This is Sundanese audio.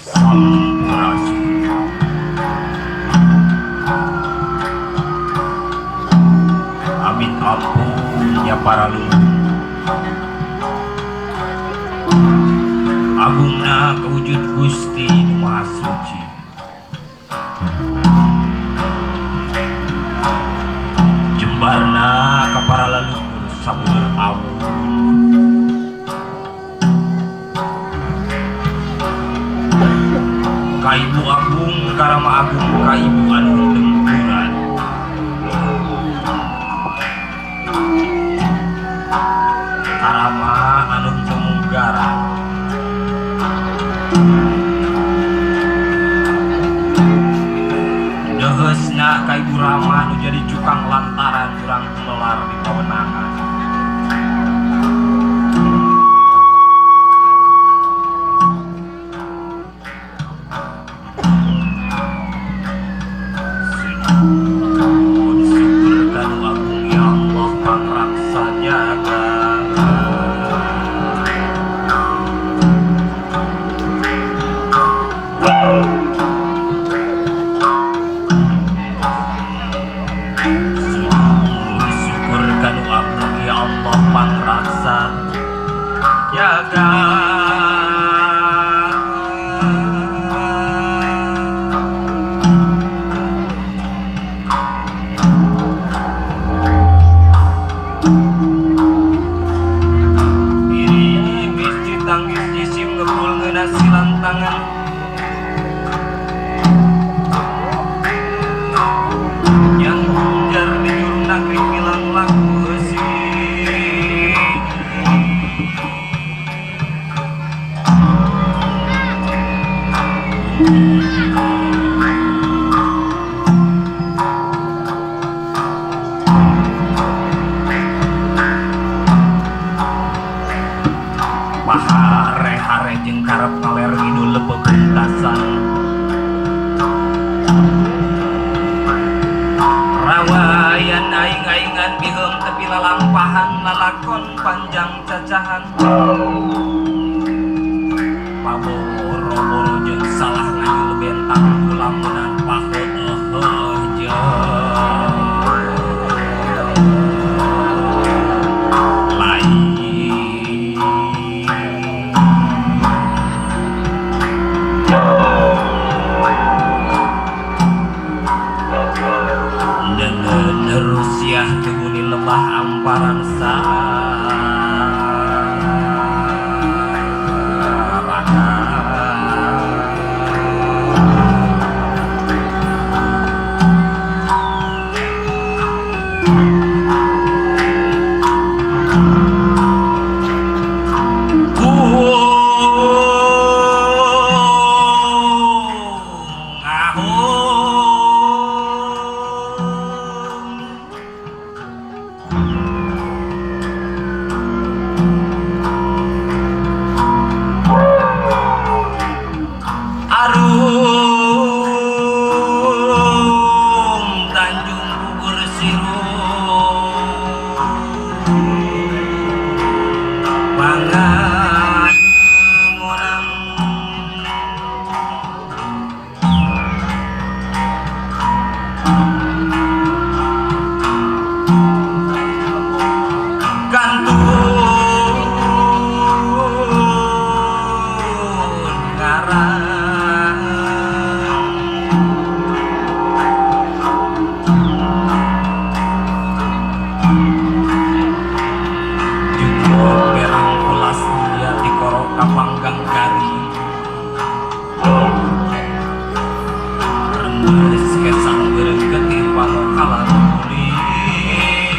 Sampurasun. Amin ampun ya para leluhur. Agungna kewujud Gusti Nu Maha Suci. Jembarna ka para leluhur sabeueur awun. Ka Ibu Agung, ka Rama Agung, ka Ibu anu dengkuran. Ka Rama anu temunggaran. Deheusna ka Ibu Rama nu jadi cukang lantaran urang tumelar di pawenangan. Sujud syukur ka Nu Agung ya Allah pangraksa jaga. Sujud syukur ka Nu Agung ya Allah pangraksa jaga. Iri masjid tanggis jisim ngebul ngeunah silantangan. Yang jar di juru nagri milang laku eusi. Pahare-hare jeung karep ngaler ngidul lepebentasan. Rawayan aing-aingan biheum tepi lalampahan lalakon panjang cacahan. Paboro-boro jeung salah ngayul bentang kulamunan paheueuh jeung lain. Rusiah tebuni lebah amparan sarana. Arum Tanjung gugur sirup pangan orang kantun ngarang. Jujur berang pulas dia dikorok kapanggang garing. Rembes kesang beureukeut panokalan kulit.